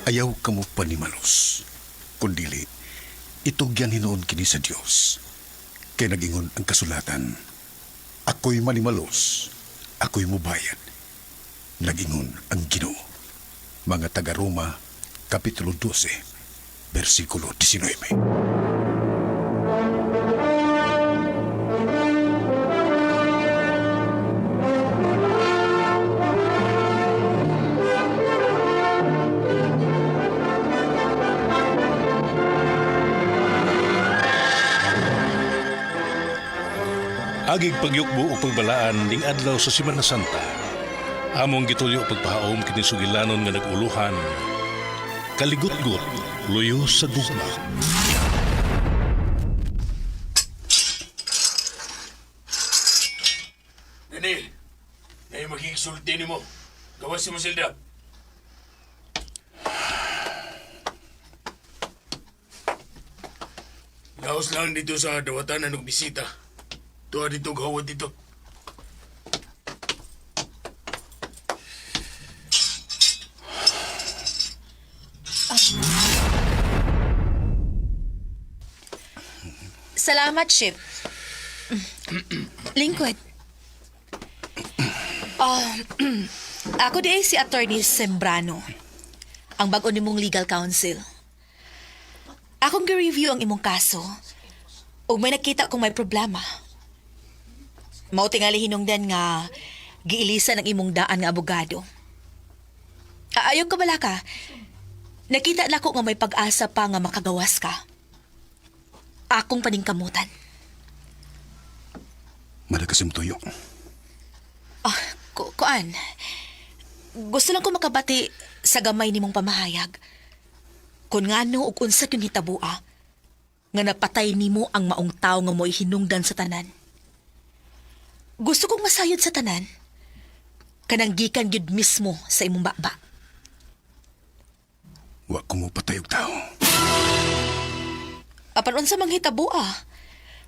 Ayaw kamo panimalos. Kundili, itugyan hinuon kini sa Dios. Kay nagingon ang kasulatan, ako'y manimalos, ako'y mubayad. Nagingon ang Ginoo. Mga taga-Roma, Kapitulo 12, versikulo 19. Agig pagyukbo o pagbalaan ning adlaw sa Semana Santa. Among gitulyo pagpahaom kini sugilanon nga nag-uluhan. Kaligutgot, luyo sa gugma. Daniel, ngayon makikisulti ni mo. Gawas si Masilda. Laos lang dito sa dawatan na nagbisita. Tuwa dito, gawad dito. Salamat, Chip. Lingkod. Ah, ako di ay si Attorney Sembrano, ang bago nimong legal counsel. Akong gi-review ang imong kaso. Ug may nakita kong may problema. Mao tingali hinungdan nga giilisan ang imong daan nga abogado. Ayaw ka bala ka. Nakita nako nga may pag-asa pa nga makagawas ka. Akong paningkamutan. Malakasim tuyo. Ah, kuan. Gusto lang ko makabati sa gamay nimong pamahayag. Kung ngano ug unsa gyud hitaboa, nga napatay nimo ang maong tawo nga mo'y hinungdan sa tanan. Gusto kong masayod sa tanan. Kanang gikan gyud mismo sa imong baba. Wa ko mo patay og tao. Apan unsa mang hitaboa,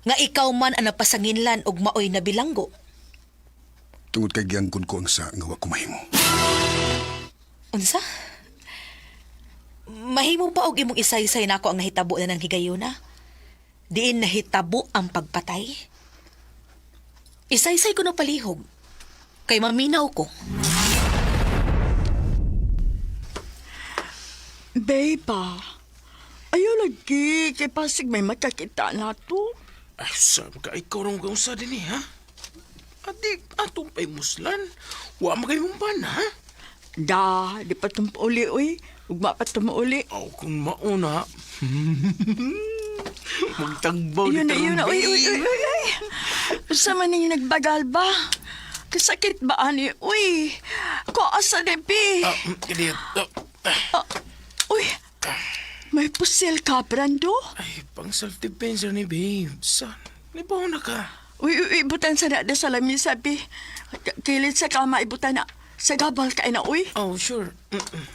nga ikaw man ang napasanginlan og maoy nabilanggo. Tungod kay giangkon ko ang sa nga wa ko mahimo. Unsa? Mahimo ba og imong isaysay nako ang nahitabo na ng higayuna? Diin nahitabo ang pagpatay? Isaysay ko no palihog. Kay maminaw ko. Babe, ayaw lagi. Kay pasig may makakita na to. Ay, sabi ka, ikaw rong gausa din eh, ha? Ati, atong pa'y muslan. Wa magay mong ban, ha? Da, di pa uli, uy. Ugma pa uli. Aw, kung mauna. Magtagbaw Ayun na, dito, ayun na. Uy, uy, uy, babe. uy, uy. Sa man ninyo nagbagal ba? Kasakit ba, ani? Uy, ko asa ni Bi? Ah, kadiyot. Ah, Uy, may pusil ka, Brando? ay, pang self-defense ni babe. San? Nibaw na ka. Uy, uy, uy, ibutan sa na sa lamisa, Bi. Kilit sa kama, ibutan na. Sa gabal ka na, uy. Oh, sure. Mm-mm.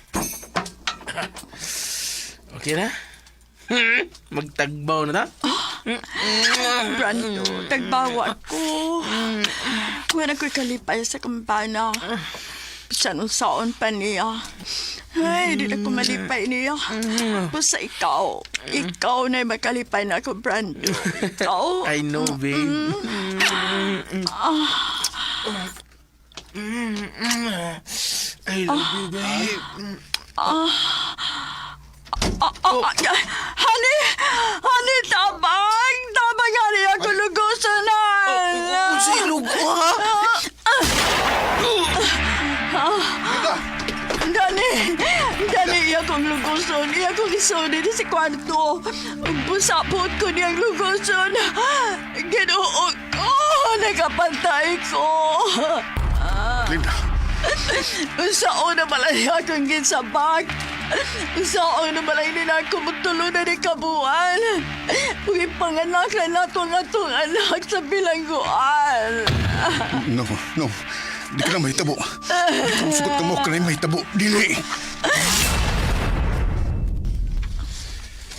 Okay na? Magtagbaw na ta? Brando, tagbawa ko. Kuha na ko'y kalipay sa kampana. Bisan unsaon pa niya. Ay, di na ko malipay niya. Basta ikaw, ikaw na makalipay na ako, Brando. Ikaw. I know, babe. I love you, babe. Ah, ah, ah, honey! Honey, tabang! Tabang, honey! Ako lugosan na! Oh, sa ilog ko, ha? Dani! Dani, iya kong lugoson. Iya kong isunin si kwarto. Busapot ko niyang lugoson. Ginoo ko! Nakapantay ko! Linda, Sa una pala niya akong ginsabak. Sa una pala nila ako magtulo na ni kabuan. Ug ipanganak na nato ang atong anak sa bilangguan. no, no. Di ka na mahitabo. Di ka musugot ka mo ka na mahitabo. Dili!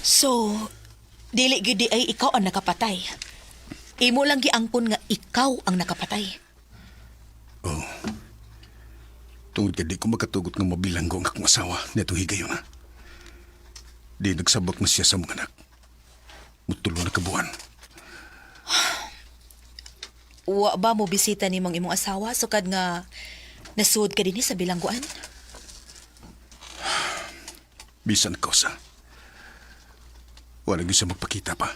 So, dili gyud di ay ikaw ang nakapatay. Imo lang giangkon nga ikaw ang nakapatay. Oh. Tungod kay di ko makatugot nga mabilanggo ang akong asawa nitong higayon na. Di nagsabak na siya sa mga anak. Mutulo na kabuan. Wa ba mo bisita nimong imong asawa sukad nga nasuod ka dinhi sa bilangguan? Bisan kausa. Wala gyud siya magpakita pa.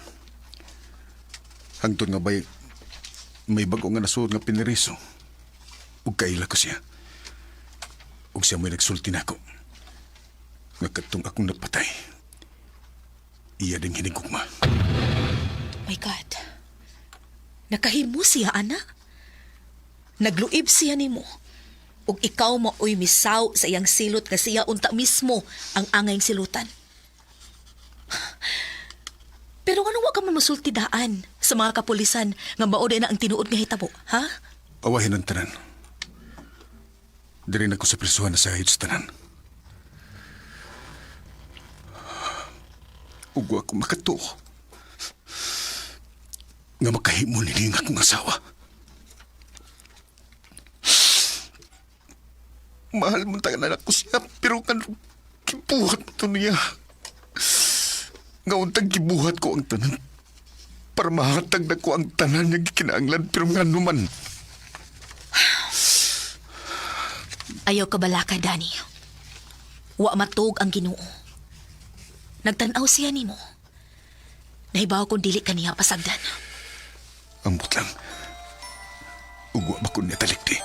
Hangtod nga bay, may bago nga nasuod nga piniriso. Ug kaila ko siya. Ug siya mo'y nagsulti nako. Nga kadtong akong napatay. Iya ding hinigugma. My God. Nakahimo siya, ana. Nagluib siya nimo. Ug ikaw maoy misaw sa iyang silot nga siya unta mismo ang angayng silutan. Pero ano wa ka man mosulti daan sa mga kapulisan nga mao na ang tinuod nga hitabo, ha? Awahin ang tanan. Diri na ko sa prisuhan na sa sa tanan. Ug wa ko makatuo. Nga makahimo nini ang akong asawa. Mahal mo tayo ko siya, pero kan gibuhat mo to niya. Nga untang gibuhat ko ang tanan para mahatag na ko ang tanan niya gikinahanglan pero nga naman. Ayaw ka balaka, Dani. Wa matug ang Ginoo. Nagtan-aw siya nimo. Nahibaw kung dili kaniya pasagdan. Ambot lang. Ugwa ba ko niya talikdi?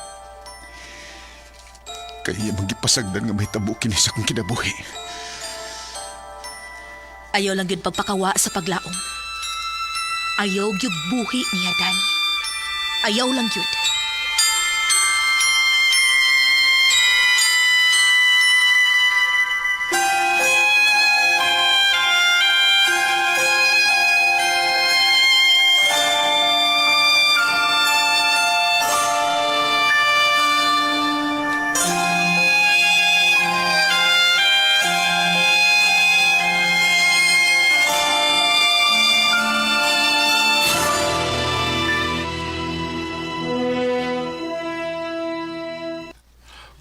Kaya iya magipasagdan nga mahitabo kini sa akong kinabuhi. Ayaw lang yun pagpakawa sa paglaom. Ayaw gyud buhi niya, Dani. Ayaw lang yun.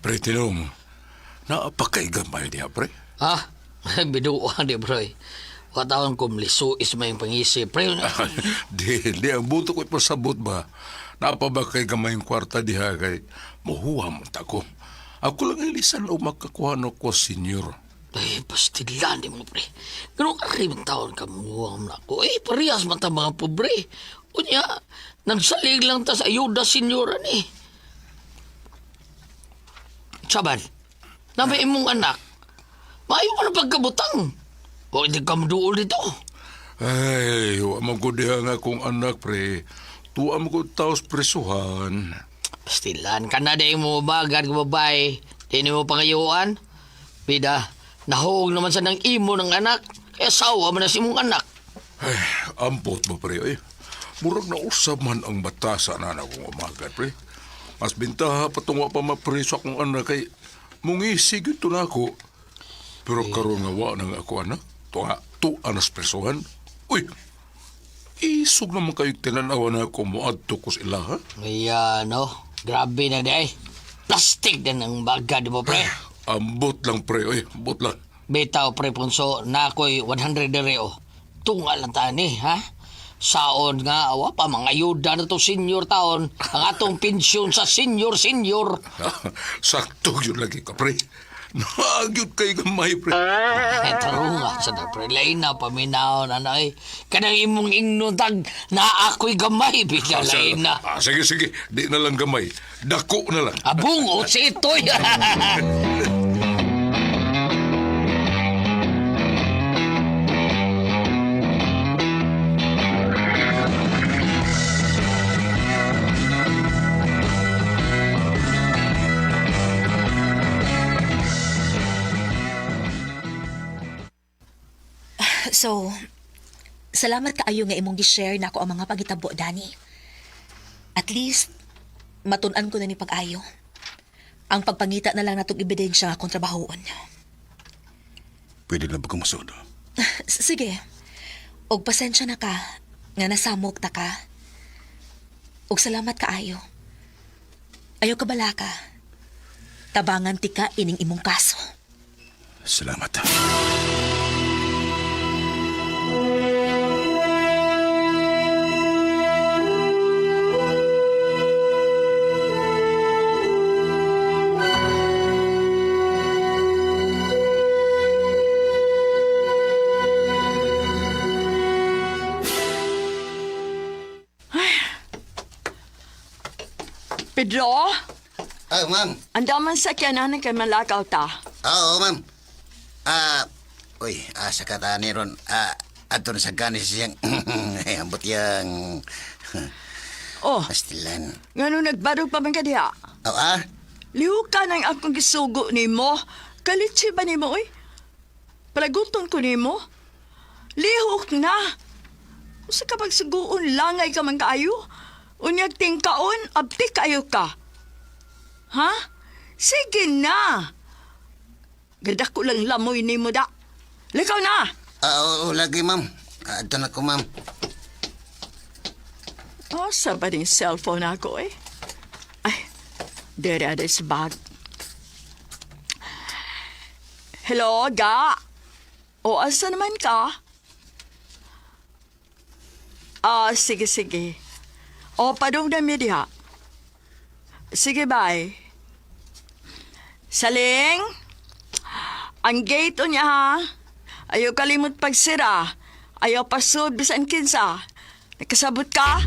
Pre, tinong, naapakaigamay niya, pre. Ha? Biduan di, bro. Wataon ko mliso is may pangisip. Pre, Di, di, ang buto ko'y pasabot ba? Napa ba kay gamay yung kwarta diha kay muhuha mo ta ko. Ako lang ilisan o makakuha no ko, senyor. ay, pastilan di mo, pre. Ganun ka rin taon ka muha mo na ako. Eh, parehas man ta mga pobre. Unya, nagsalig lang ta sa ayuda, senyora ni. Saban, nami imong anak. Maayo ka na pagkabutang. O, hindi ka maduol dito. Ay, wa man ko diha nga akong anak, pre. Tuwa mo ko taos presuhan. Pastilan ka na di mo bagad ka babae. Di mo pangayuan. Bida, nahog naman sa ng imo ng anak. Kaya sawa man na si imong anak. Ay, ampot mo, pre. Ay, murag na usab man ang bata sa anak kong umaga, pre. Mas bintaha patungwa pa mapreso akong anak kay mungisig ito na ako. Pero karon nga wa nang ako anak. Tuwa, tuwa nas presohan. Uy, isog naman kayo tinanawa na ako moadto ko sa ila, ha? Ayan, no. Grabe na di ay. Plastic din ang bagad mo, pre. Ambot lang, pre. Uy, ambot lang. Bitaw, pre, punso, na ako'y 100 dire, oh. Tunga lang tani, ha? Saon nga, awa pa, mga ayuda na to senior taon. Ang atong pensyon sa senior, senior. Sakto yun lagi ka, pre. Naagyod kay gamay, pre. Ay, tarunga sa na, pre. Lain na, paminaw na na, eh. Kanang imong ingnutag, na ako'y gamay, bigla lain na. Ah, sige, sige. Di na lang gamay. Dako na lang. Abong, o si ito'y. So, salamat kaayo nga imong gi-share nako ang mga pagitabo, Dani. At least, matun-an ko na ni pag-ayo. Ang pagpangita na lang natong ebidensya nga akong trabahoon. Pwede na ba kang masod? Sige. Og pasensya na ka nga nasamok ta ka. Og salamat kaayo. Ayaw ka bala ka. Tabangan ti ka ining imong kaso. Salamat. Pedro, Ah, ma'am. andaman sa kyanan kay malakaw ta. Ah, oo, ma'am. Ah, uy, asa ka ta ni ron. Ah, ato na sa ganis siyang, ay, ambot yang Oh, pastilan. ngano nagbarog pa man ka diha? Oh, ah, Lihok ka ng akong gisugo nimo. Kalitsi ba nimo, oy? Palaguton ko nimo. Lihok na. Usa ka pagsuguon langay ka man kaayo. Unyag tingkaon, abti kaayo ka. Ha? Sige na. Ganda ko lang lamoy nimo da. Likaw na. ah, oo, lagi, ma'am. Ah, ato na ko, ma'am. Oh, sa ba din cellphone ako eh? Ay, dere ada sa bag. Hello, ga? O, asa naman ka? Ah, sige, sige. O, padung na mi diha. Sige, bye. Saling? Ang gate o niya, ha? Ayaw kalimot pagsira. Ayaw pasod bisan kinsa. Nakasabot ka?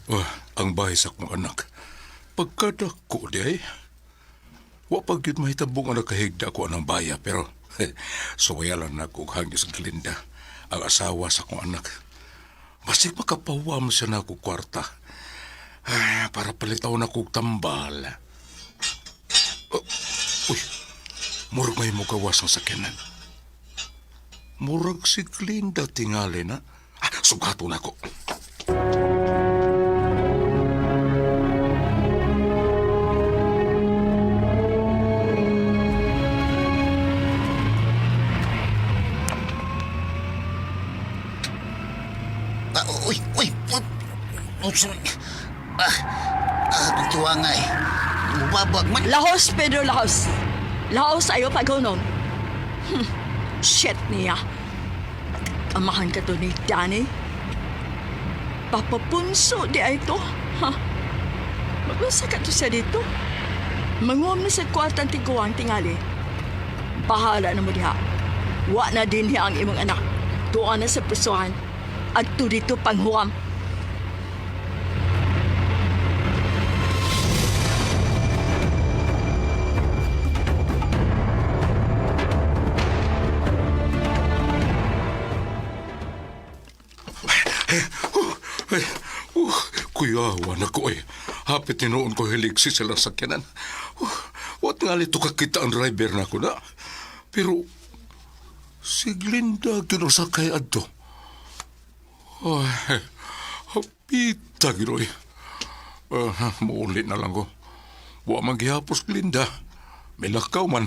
Oh, ang bahay sa akong anak. Pagkadako di ay. Wa pa gyud mahitabong ang nakahigda ko anang baya pero suwayalan na ko og hangyo sa Glinda, ang asawa sa akong anak. Basig makapawam siya na ako kwarta. Ay, para palitaw na kog tambal. Oh, uy, murag may mugawas ang sakyanan. Murag si Glinda tingali na. Ah, sugato na ko. Ah, uy, uy, uy. Uy, sorry. Ah, ah, tuwa nga eh. Mubabag man. Lahos, Pedro, lahos. Lahos, ayaw pagunom. Shit niya. Amahan ka to ni Danny. Papapunso di ay to. Ha? Magunsa ka to siya dito. Manguam na sa kwartang tiguang tingali. Bahala na mo diha. Wa na din niya ang imong anak. Tuwa na sa prisuhan. Adto dito panghuam. Ay, kuyawa na ko eh. Hapit tinuon ko hilig si sila sakyanan. Wat nga lito kakita ang driver na ko na. Pero, si Glinda ginusakay adto. Ay, hapita ginoy. Muuli na lang ko. Wa man gihapos Glinda. May lakaw man.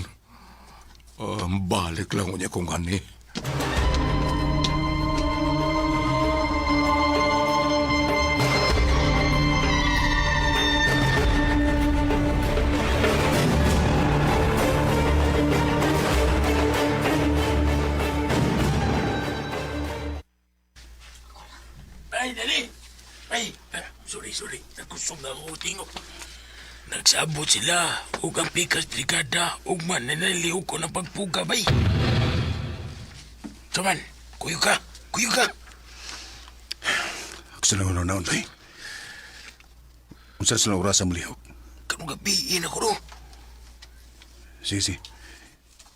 Balik lang unya kong gani. Ay, dali! Ay, sorry, sorry. Nagkusog na ako tingog. Nagsabot sila ug ang pikas brigada ug man nanalihog ko ng pagpuga bay. Saman, kuyo ka, kuyo ka. Ako sa lang naon, bay. Unsa sa oras ang mulihok? Karong gabi, ina ko ro. Sige, sige.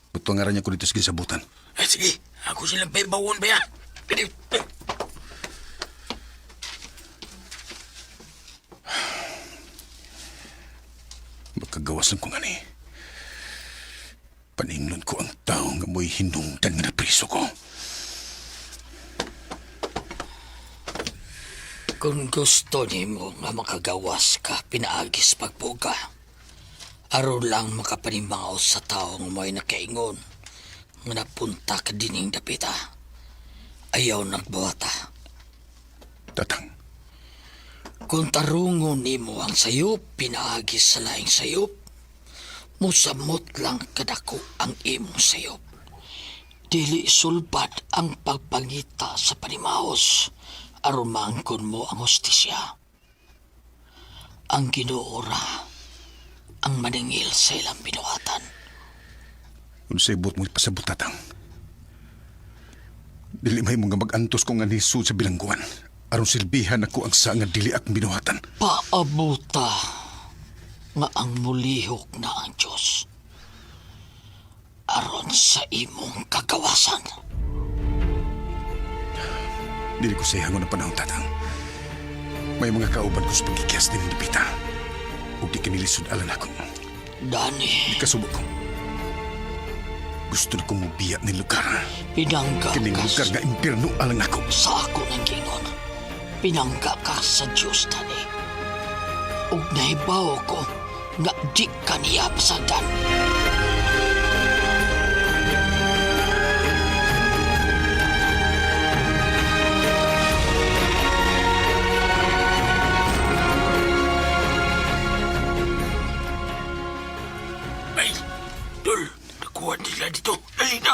Buto nga niya ko dito sa gisabutan. Ay, sige, ako silang paibawon ba ya? Dali, ay. Makagawas lang ko nga ni. Paninglon ko ang tao nga mo'y hinungdan nga napriso ko. Kung gusto nimo nga makagawas ka, pinaagis pagbuga. Aron lang makapanimangaw sa tao nga mo'y nakaingon nga napunta ka dining dapita. Ayaw nagbuhata. Tatang, Kung tarungon nimo ang sayop, pinaagis sa laing sayop, musamot lang kadako ang imong sayop. Dili sulbad ang pagpangita sa panimaos, aron maangkon mo ang hustisya. Ang Ginoo ra ang maningil sa ilang binuhatan. Unsay buot mo ipasabot, Tatang? Dili may mga mag-antos kong anisud sa bilangguan. Aron silbihan ako ang sa nga dili akong binuhatan. Paabuta nga ang mulihok na ang Diyos aron sa imong kagawasan. Dili ko sa ihangon ang panahon, Tatang. May mga kauban ko sa pagkikias din ng dipita. Ug di kinilisod alan ako. Dani, Di kasubo ko. Gusto na kong mubiya ni lugar. pinangga Kining ka lugar nga impierno alang ako. sa ako ng gingon. Pinangga ka sa Diyos, Dani. Ug nahibaw ko nga di ka niya pasadan. Ay, tol, nakuha nila dito. Dali na.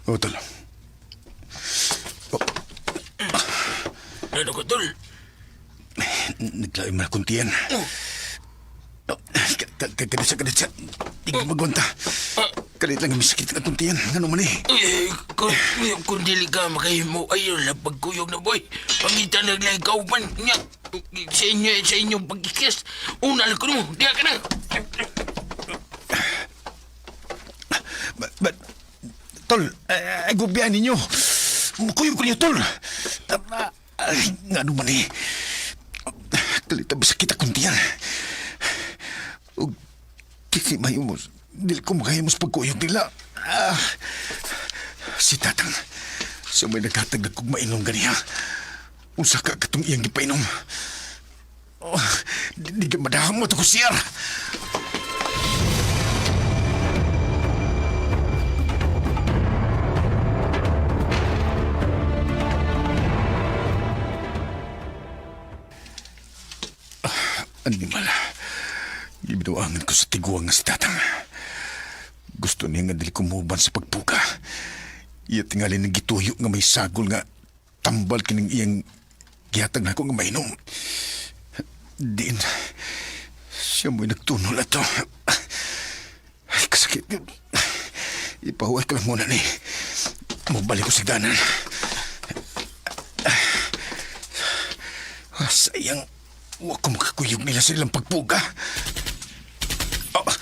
O, tol. Oh, Ano ko, tol? naglain mo na kuntiyan. Oh, kaditsa, kaditsa. Di ko magwanta. Kalit lang ang may sakit ang kuntiyan. Ano man eh. Eh, kung dili ka makahimo, ayaw lang pagkuyog na boy. Pangita na lang kauban niya. Sa inyo, sa inyong pagkikis. Una lang ko mo, diya ka na. Ba, tol, ay gubiyaan ninyo. Mukuyog ko niyo, tol. Ay, nga ano man eh. Kalit ang sakit akong tiyan. Ug, kisi mahimos. Dili ko makahimos pagkuyog nila. Ah, si Tatang, siya may naghatag na kong mainom ganiya. Unsa ka katong iyang gipainom. Oh, di ka madamot ako siyar. Animal. Gibinuangan ko sa tiguang nga si Tatang. Gusto niya nga dili kumuban sa pagpuka. Iya tingali ng gituyo nga may sagol nga tambal kining iyang gihatag na ako nga mainom. Diin, siya mo'y nagtunol ato. Ay, kasakit. Ipahuway ko lang muna ni. Mabalik ko sa ganan. Ah, sayang, wa ko makakuyog nila sa ilang pagpuga. Ah,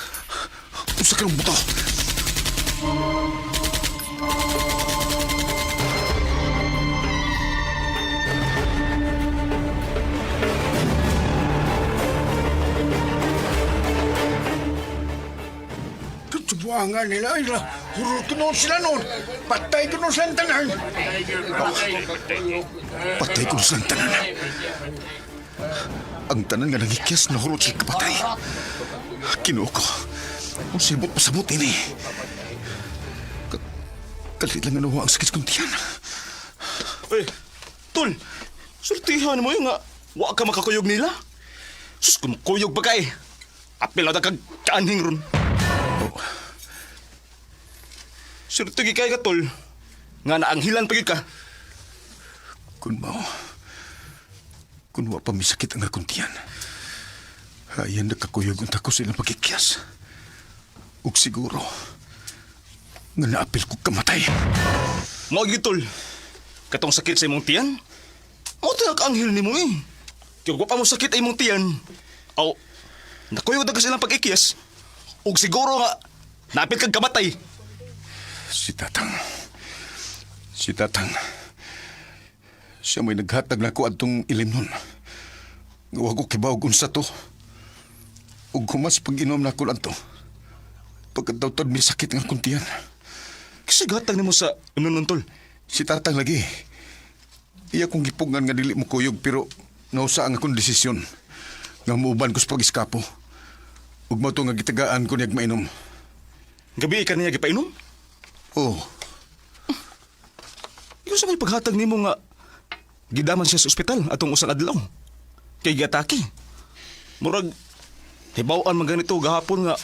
usa ka ng buto. Katubuangan nila, ay hurot ko noon sila noon. Patay ko noon silang tanan. Patay ko silang tanan. Ang tanan nga nangikyas na hurot sila kapatay. Kinuo ko. Ang sibot pasabot ini. Kalit lang ano ang sakit kong tiyan. Eh, tol, sultihan mo yung nga, wa ka makakuyog nila. Sus, kumukuyog pa ka eh. Apil na kag kaanhing ron. Oh, Sulti kay ka, tol. Nga naanghilan pa gyud ka. Kun mao. Kun wa pa misakit ang akong tiyan. Ayan nakakuyog unta ko sa ilang pagkikyas. Ug siguro, nga naapil ko kamatay. Mao gyud tol. Katong sakit sa imong tiyan. Mao to nakaanghil nimo eh. Kaya wa pa mo sakit ay imong tiyan. Aw, nakuyog na ka sa ilang pag-ikyas. Ug siguro nga, naapil kag kamatay. Si Tatang. Si Tatang. Siya may naghatag na ko adtong ilim nun. Nga wa ko kibaw unsa to. Ug humas pag-inom na ko lang to. Pagkatawtad may sakit nga akong tiyan. Kasi gatag nimo sa imnon tol. Si Tatang lagi. Iya kong gipugngan nga dili mo kuyog pero nausa ang akong desisyon. Nga muuban ko sa pag-eskapo. Ug mao to nga gitagaan ko niyag mainom. Gabi ka niya gipainom? Oh, Ikaw sa may paghatag nimo nga gidaman siya sa ospital atong usang adlaw. Kay giatake. Murag hibaw-an man ganito gahapon nga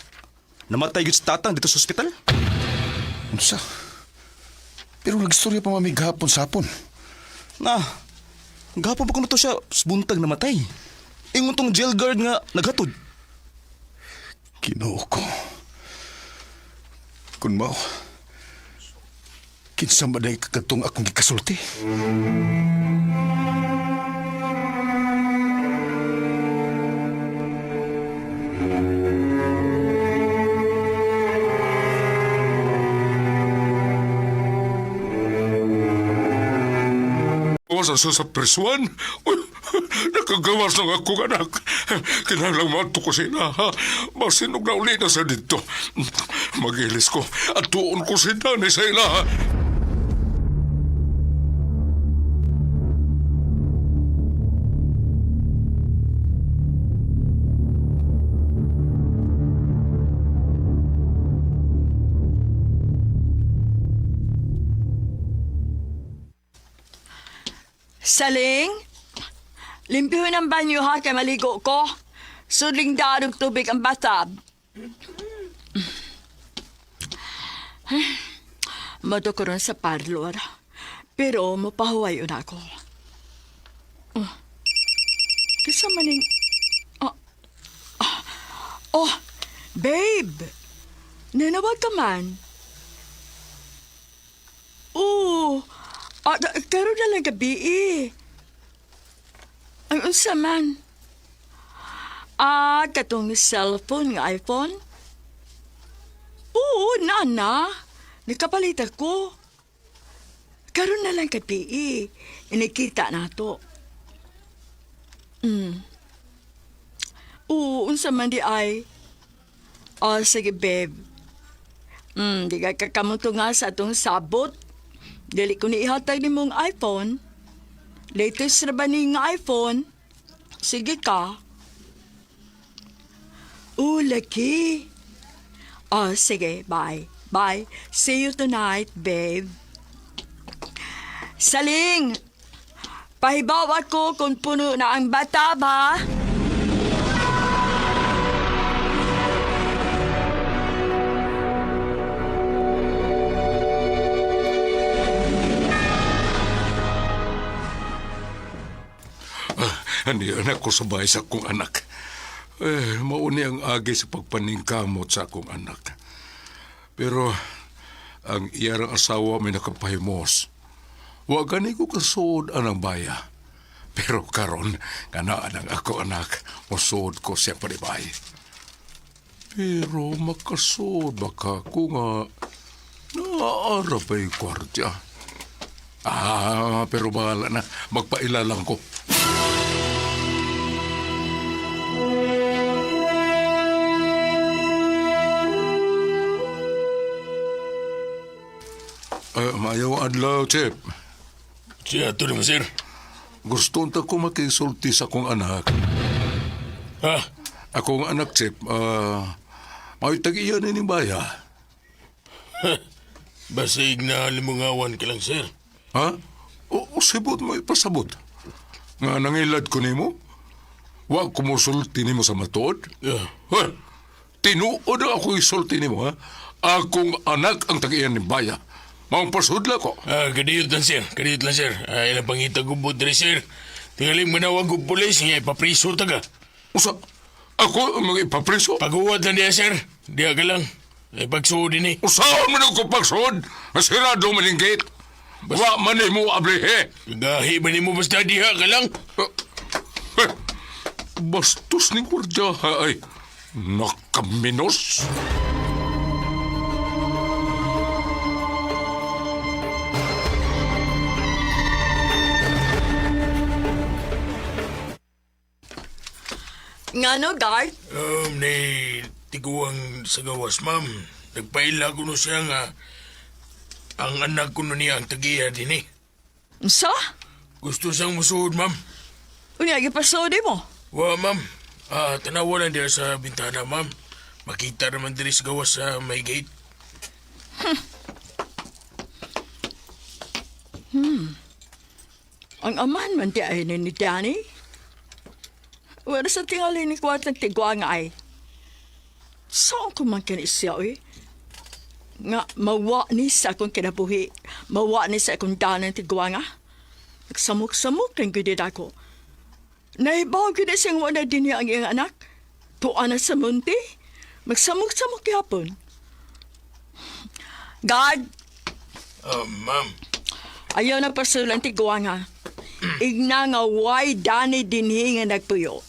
namatay gyud si tatang dito sa ospital. unsa? Pero nagstorya pa mami gahapon sa hapon. Na, gahapon pa kuno to siya sa buntag namatay. Ingon tong jail guard nga naghatod. Ginoo ko. Kung mao, kinsa man ay kakatong akong gikasulti? Gawas na siya sa prisuan. Uy, nakagawas lang akong anak. Kinahanglang mato ko sila, ha? Masinog na uli na siya dito. Magilis ko at tuon ko si Danny sa ila, ha? Saling, limpyuhin ang banyo ha kay maligo ko. Sudling daan og tubig ang bathtub. Mato ko ron sa parlor. Pero mapahuway yun ako. Oh. Kisa maning... Oh, ah. Oh, babe! Nanawag ka man. Oo. Ah, karon na lang gabi eh. Ang unsa man? Ah, katong cellphone nga iPhone? Oo, nana. Nakapalit ako. Karon na lang gabi eh. Inikita na to. Oo, unsa man di ay. Oh, sige, babe. Di ka kakamuto nga sa atong sabot. Dili ko ni ihatag ni mong iPhone. Latest na ba ni nga iPhone? Sige ka. Oh, laki. Oh, sige. Bye. Bye. See you tonight, babe. Saling! Pahibaw ako kung puno na ang bathtub, ha? Ani anak ko sa bahay sa akong anak. Eh, mauni ang agi sa pagpaningkamot sa akong anak. Pero ang iyarang asawa may nakapahimos. Wa gani ko kasuod anang baya. Pero karon kana anang ako anak, mosuod ko siya panibay. Pero makasuod ba ka ko nga naaara ba'y kwartya? Ah, pero bahala na. Magpailalang ko. Maayong adlaw, Chip. Siya, ito naman, sir. Gusto ta ko makisulti sa akong anak. Ha? Akong anak, Chip, may tag-iya ni baya. Basig na limungawan ka lang, sir. Ha? O, sibot mo ipasabot. Nga nangilad ko nimo? Wa ko mosulti nimo sa matuod? Yeah. Ha? Tinuod ang ako isulti nimo, ha? Akong anak ang tag-iya ni baya. Maong pasudla ko. Ah, kadiyot lang, sir. Kadiyot lang, sir. Ah, ilang pangita gubot diri, sir. Tingaling manawag og pulis nga ipapriso ta ka. Usa, ako ang mga ipapreso? Paguwat lang diya, sir. Diya ka lang. Ay, pagsuod din eh. Usaon man ako pagsuod? Masirado man ang gate. Wa man mo ablihe. Gahi ba nimo basta diha ka lang? Eh, bastos ni gwardya ay nakaminos. Ngano, guard? Ni tiguang sa gawas, ma'am. Nagpaila ko no siya nga ang anak ko no niya ang tagiya din eh. Unsa? Gusto siyang musuod, ma'am. Unya, gipasodi mo. Wa, ma'am. Ah, tanawa lang diya sa bintana, ma'am. Makita naman diri sa gawas sa may gate. Ang aman man di ay ni Danny. Wala sa tingali ni kwat ng tigwa nga ay. Saan ko man kini siya eh? Nga mawa ni sa akong kinabuhi. Mawa ni sa akong danan tigwa nga. Nagsamok-samok ang gudid ako. Nahibaw gud siyang wala din niya ang iyang anak. Tuwa na sa munti. Magsamok-samok yapon. God, Ma'am. Ayaw na pasulan ti nga. Igna nga why Dani dinhi nga nagpuyo.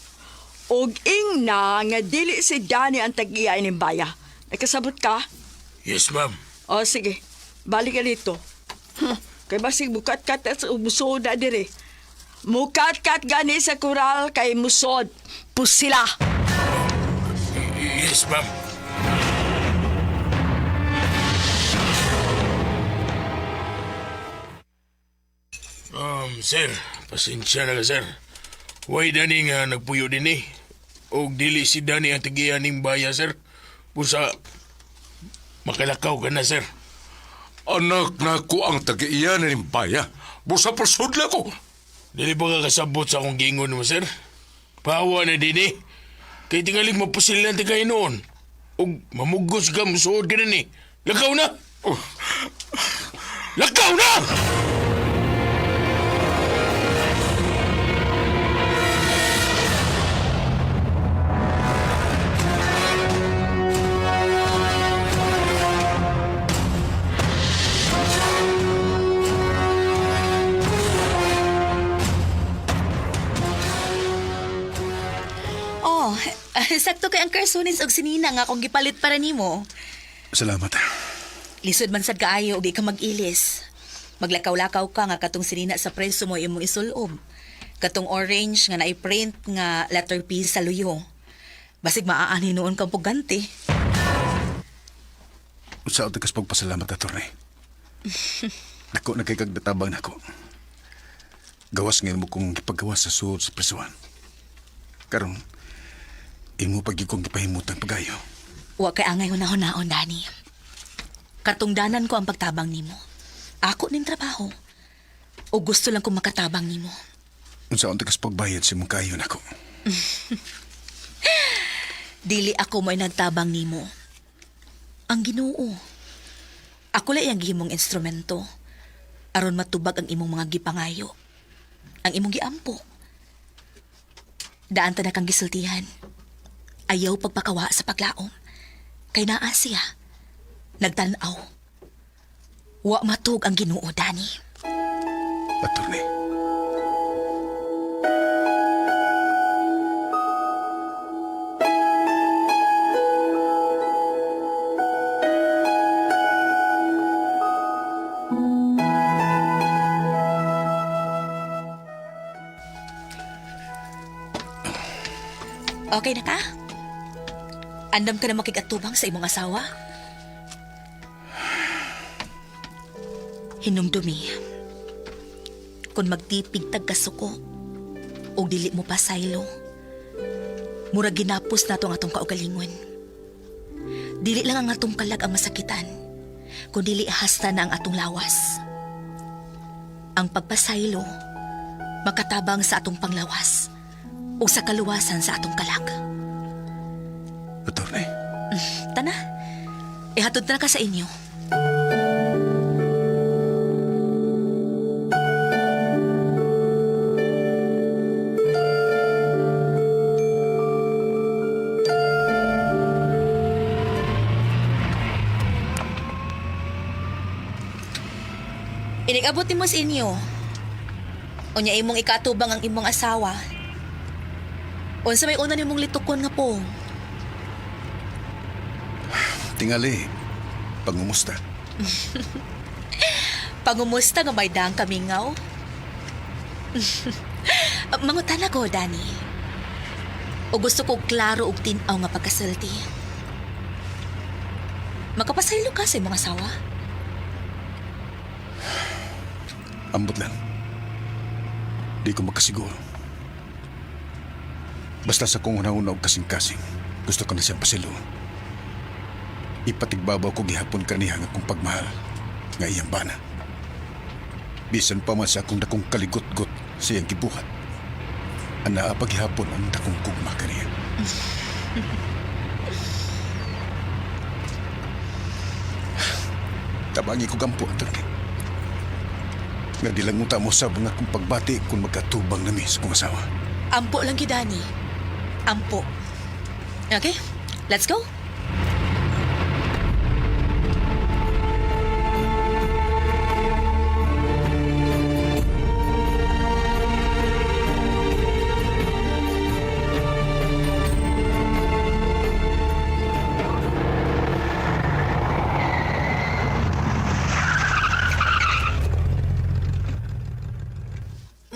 Og ingna nga dili si Dani ang tag-iya ining baya. Nakasabot ka? Yes, ma'am. O sige, balik ka dito. Kay basig bukat-kat at ubusoda dire. Mukat-kat gani sa kural kay musod. Pusila. Yes, ma'am. Sir, pasensya na ka, sir. Why Dani nga nagpuyo din eh? Og dili si Dani ang tigiya ning baya, sir. Pusa, makalakaw ka na, sir. Anak na ko ang tagiiyan ng baya. Busa pasudla ko. Dili ba ka kasabot sa akong gingon mo, sir? Pawa na din eh. Kay tingalig mapusilan ti kayo noon. Og mamugos ka, musuod ka na ni. Lakaw na! Oh. Lakaw na! Oh, sakto kay ang karsunis og sinina nga akong gipalit para nimo. Salamat. Lisod man sad kaayo og di ka mag-ilis. Maglakaw-lakaw ka nga katong sinina sa preso mo imong isulob. Katong orange nga nai-print nga letter P sa luyo. Basig maaani noon kang puganti. Unsa ta kas pagpasalamat, attorney. Dako na kay kag natabang nako. Gawas ngayon mo kong gipagawas sa suod sa prisuan. Karon, imo pag kong gipahimutan pagayo. Wa kay angay hunahon-naon, Dani. Katungdanan ko ang pagtabang nimo. Ako ning trabaho. O gusto lang kong makatabang nimo. Unsa unta kas pagbayad sa imong kayo nako. Dili ako mo'y nagtabang nimo. Ang Ginoo. Ako lang ang gihimong instrumento aron matubag ang imong mga gipangayo. Ang imong giampo. Daan ta na kang gisultihan. Ayaw pagpakawa sa paglaom. Kay naa siya. Nagtan-aw. Wa matug ang Ginoo, Dani. Attorney. Okay na ka? Andam ka na makigatubang sa imong asawa? Hinumdumi. Kung magtipig tagkasuko, o dili mo pa saylo, murag ginapos nato ang atong kaugalingon. Dili lang ang atong kalag ang masakitan, kun dili hasta na ang atong lawas. Ang pagpasaylo, makatabang sa atong panglawas, o sa kaluwasan sa atong kalag. Attorney. Tana, ihatod na ka sa inyo. Inig-abot nimo sa inyo. Unya imong ikatubang ang imong asawa. Unsa may una nimong litukon nga pong? Tingali, pangumusta. Pangumusta nga may daang kamingaw? Mangutana ko, Dani. O gusto ko klaro ug tin-aw nga pagkasulti. Makapasaylo ka sa imong asawa? Ambot lang. Di ko makasiguro. Basta sa kong una-una og kasing-kasing, gusto ko na siyang pasiluon. Ipatigbabaw ko gihapon kaniya nga akong pagmahal nga iyang bana. Bisan pa man sa akong dakong kaligot-got sa iyang gibuhat. Anaa paghihapon ang dakong gugma kaniya. Tabangi ko gampo, Atty. Nga dilanguta mo sa mga akong pagbati kung magkatubang nami sa kong asawa. Ampo lang gyud, Dani. Ampo. Okay, let's go.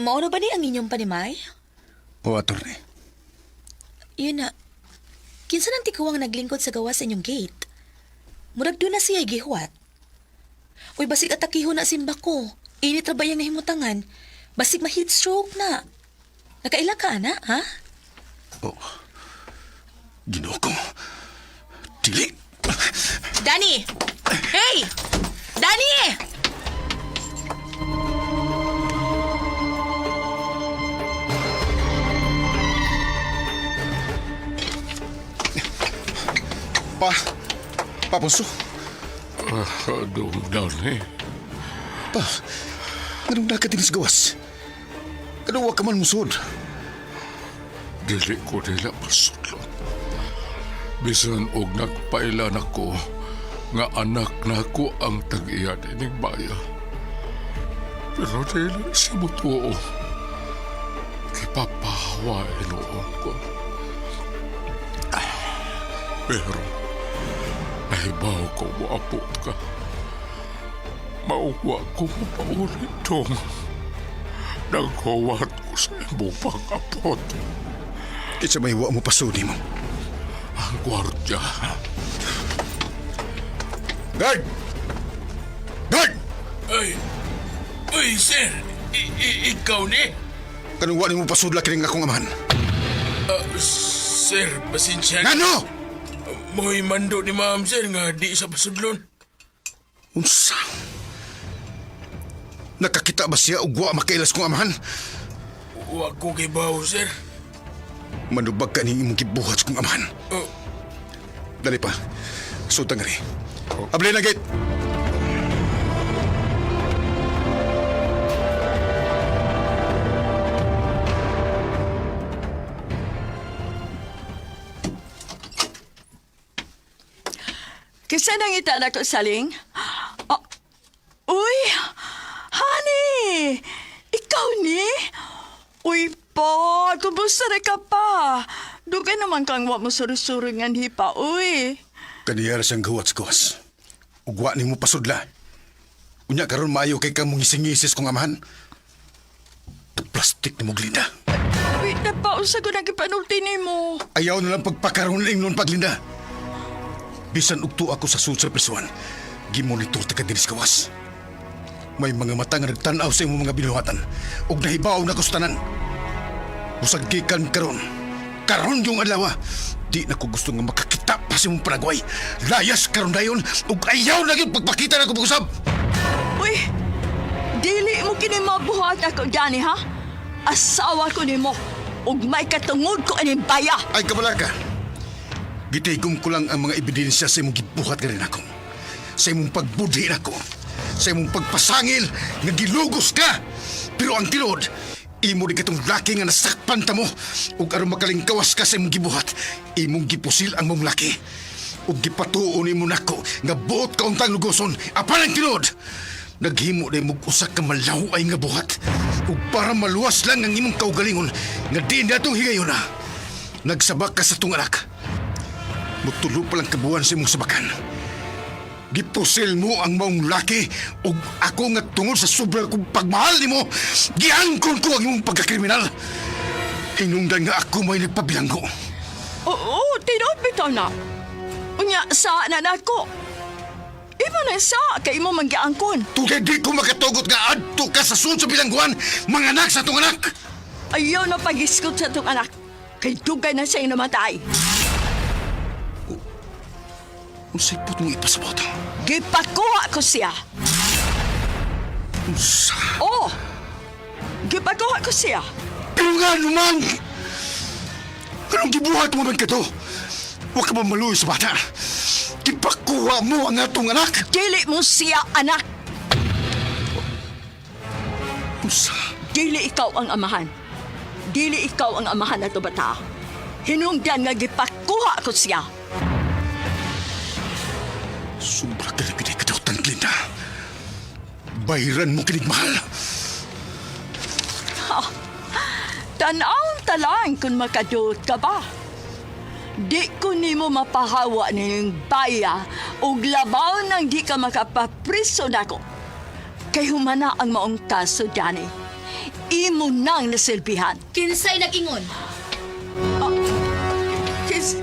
Mao na ba ni ang inyong panimay? O, attorney. Yun na. Kinsa nang tikuwang naglingkod sa gawas sa inyong gate? Murag doon na siya gihuwat. Uy, basig atakiho na simba ko. Init ra ba iyang nahimutangan? Basig ma-heat stroke na. Nakaila ka, ana, ha? Oh. Ginoo ko. Dili. Danny! Hey! Danny! Pa. Pa, Ponso. Ah, dong, Danny. Pa. Anong nakatin sa gawas? Anong wa ka man musod? Dili ko nila masudlot. Bisan og nagpailan ako nga anak nako ang tag-iya nining baya. Pero dili siya mutuo. Kipapahawa inuon ko. Pero nahibaw ko moabot ka. Mauwa ko mapaulit dong. Naghuwat ko sa imong pag-abot. Kinsa may wa mo pasudi mo. Ang gwardya. Guard! Guard! Ay, uy, sir, ikaw ni? Kanong wa nimo pasudla kining akong amahan? Ah, sir, pasensya na. Ngano? Mo'y mando ni ma'am, sir, nga di sa pasudlon. Unsa? Nakakita ba siya og wa makailas kong amahan? Wa ko kay bawo, sir. Manubag ka ning imong gibuhat sa kong amahan. Oh. Dali pa. Sutang ri. Abli na gate. Kinsa nangita na ko saling? Ah, uy! Honey! Ikaw ni? Uy pa, kumusta na ka pa? Dugay naman kang wa mo suri-suri nga hipa, uy. Kaniyara siyang gawat sa gawas. Ug wa nimo pasudla. Unya karon maayo kay kang mungisingisis kong amahan. Plastic nimo Glinda. Uy, napausa ko nagipanulti nimo. Ayaw na lang pagpakaroon ng paglinda. Bisan ugto ako sa sud sa prisuan, gimonitor ta ka dinis gawas. May mga mata nga nagtan-aw sa imong mga binuhatan ug nahibaw na ko sa tanan. Usag gikan karon. Karon yung adlaw. Di na ko gusto nga makakita pa sa imong panagway. Layas karon dayon ug ayaw na gyud pagpakita na ko pag-usab. Uy, dili mo kini mabuhat ako, Johnny, ha? Asawa ko nimo. Ug may katungod ko aning baya. Ay kabala ka. Gitigom ko lang ang mga ebidensya sa imong gibuhat ka rin ako. Sa imong pagbudhi nako. Sa imong pagpasangil nga gilugos ka. Pero ang tinuod, imo di katong laki nga nasakpan ta mo ug aron makalingkawas ka sa imong gibuhat, imong gipusil ang mong laki. Ug gipatuon nimo nako nga buot ka untang lugoson apan ang tinuod. Naghimo na imong usa ka malaway nga buhat ug para maluwas lang ang imong kaugalingon nga di natong higayon na. Nagsabak ka sa tong anak. Mutulo pa lang kabuan sa imong sabakan. Gipusil mo ang maong laki ug ako nga tungod sa sobra kong pagmahal nimo, giangkon ko ang imong pagkakriminal. Hinungdan nga ako may nagpabilanggo. Oo, tinuod bitaw na. Unya, sa na nako. Imo na sa, kay imo manggiangkon. Tugay di ko makatugot nga adto ka sa sud sa bilangguan, mga anak sa tong anak. Ayaw na pag-iskot sa itong anak. Kay dugay na siyang namatay. Unsay put mong ipasabot? Gipakuha ko siya. Unsa? Oo! Gipakuha ko siya. Pero nga naman! Anong gibuhat mo man kato? Huwag ka ba maluoy sa bata? Gipakuha mo ang atong anak! Dili mo siya, anak. Unsa? Dili ikaw ang amahan. Dili ikaw ang amahan na bata. Hinungdan nga gipakuha ko siya. Sobra ka na kinikadautan, Glinda. Bayran mo kinig mahal. Tanaw talang kung makaduot ka ba. Di ko nimo mapahawa ning baya ug labaw nang di ka makapapriso nako. Kay humana ang maong kaso, Danny. Imo nang nasilbihan. Kinsay nag-ingon?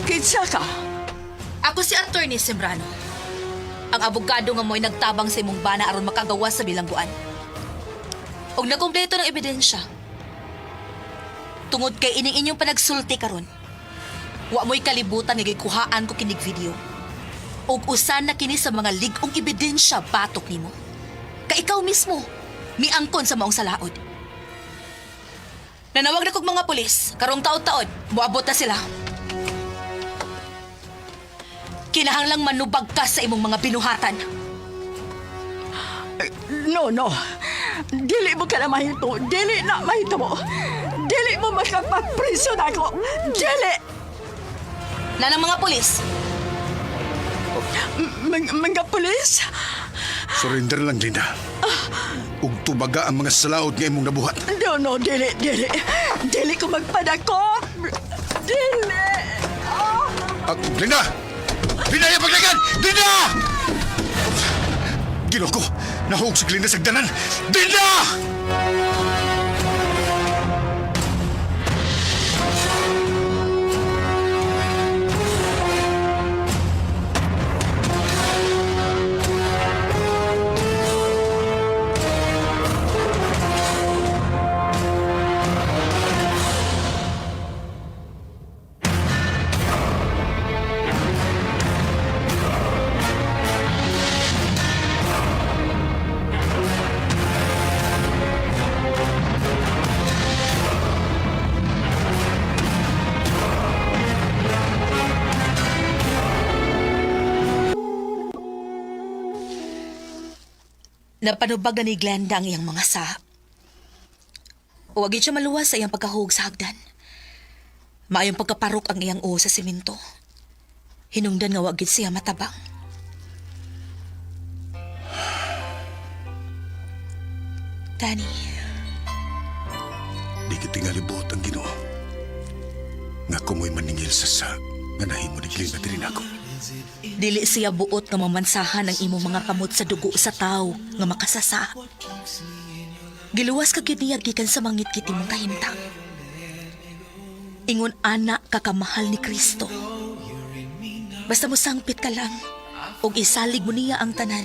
Kinsa ka? Ako si Attorney Sembrano. Ang abogado nga mo'y nagtabang sa imong bana aron makagawa sa bilangguan. Og nakumpleto ng ebidensya. Tungod kay ining inyong panagsulti karon. Wa mo'y kalibutan nga gikuhaan ko kinig video. Og usan na kini sa mga lig-ong ebidensya batok nimo. Ka ikaw mismo miangkon sa maong salaod. Nanawag na kog mga pulis, karong taod-taod, moabot na sila. Kinahanglang manubag ka sa imong mga binuhatan. No, no. Dili mo ka na mahito. Dili na mahito mo. Dili mo makapagpriso na ako. Dili! Na ng mga pulis, Mga pulis? Surrender lang, Linda. Ug tubaga ang mga salaod nga imong nabuhat. No, no, dili, dili. Dili ko magpadakop. Dili! Ah! Ah, Linda! Linda, yung paglagan! Linda! Ginoo ko! Nahug si Glinda sa hagdanan! Linda! Napanubag na ni Glenda ang iyang mga sa. Huwag siya maluwas sa iyang pagkahug sa hagdan. Maayong pagkaparok ang iyang uo sa simento. Hinungdan nga wag gid siya matabang. Danny, Di kitingalibot ang Ginoo. Nga kumoy maningil sa sa nga nahimo ni Glinda diri nako. Dili siya buot nga mamansahan ang imong mga kamot sa dugo sa tao nga makasasa. Giluwas ka gyud niya gikan sa mangitngit imong kahimtang. Ingon ana kakamahal ni Kristo. Basta mo sangpit ka lang ug isalig mo niya ang tanan.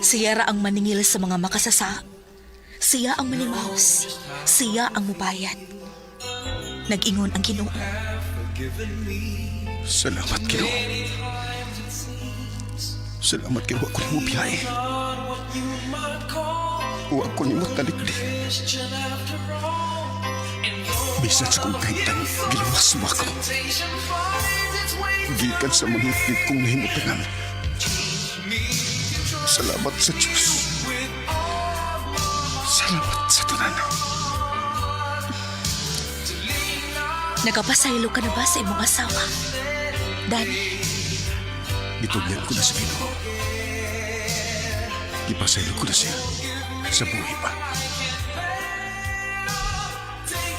Siya ra ang maningil sa mga makasasa. Siya ang manimaos. Siya ang mubayad. Nag-ingon ang Ginoo. Salamat, Ginoo. Salamat kay wa ko nimo biyahe. Wa ko nimo talikdi. Bisan sa kong kahimtang, giluwas mo ako. Gikan sa mangitngit kong nahimutangan. Salamat sa Diyos. Salamat sa tanan. Nagapasaylo ka na ba sa imong asawa? Danny, Gitugyan ko na sa Ginoo. Ipasaylo ko na siya sa buhi pa.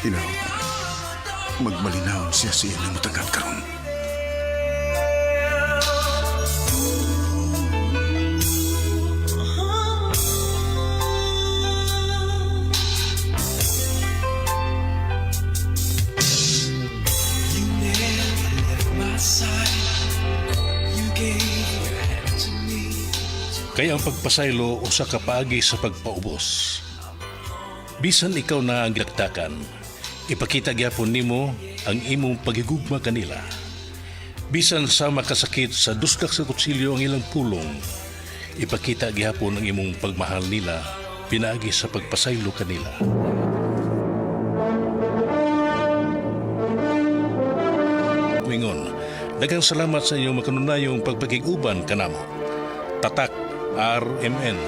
Tinawag na magmalinawon siya sa iyang namutangan karon. Kaya ang pagpasaylo usa ka paagi sa pagpaubos. Bisan ikaw na ang gilaktakan, ipakita gyapon nimo ang imong paghigugma kanila. Bisan sa makasakit sa dusdak sa kutsilyo ang ilang pulong, ipakita gyapon ang imong pagmahal nila pinaagi sa pagpasaylo kanila. Mingon, daghang salamat sa inyong makanunayong pagpakig-uban kanamo. Tatak RMN.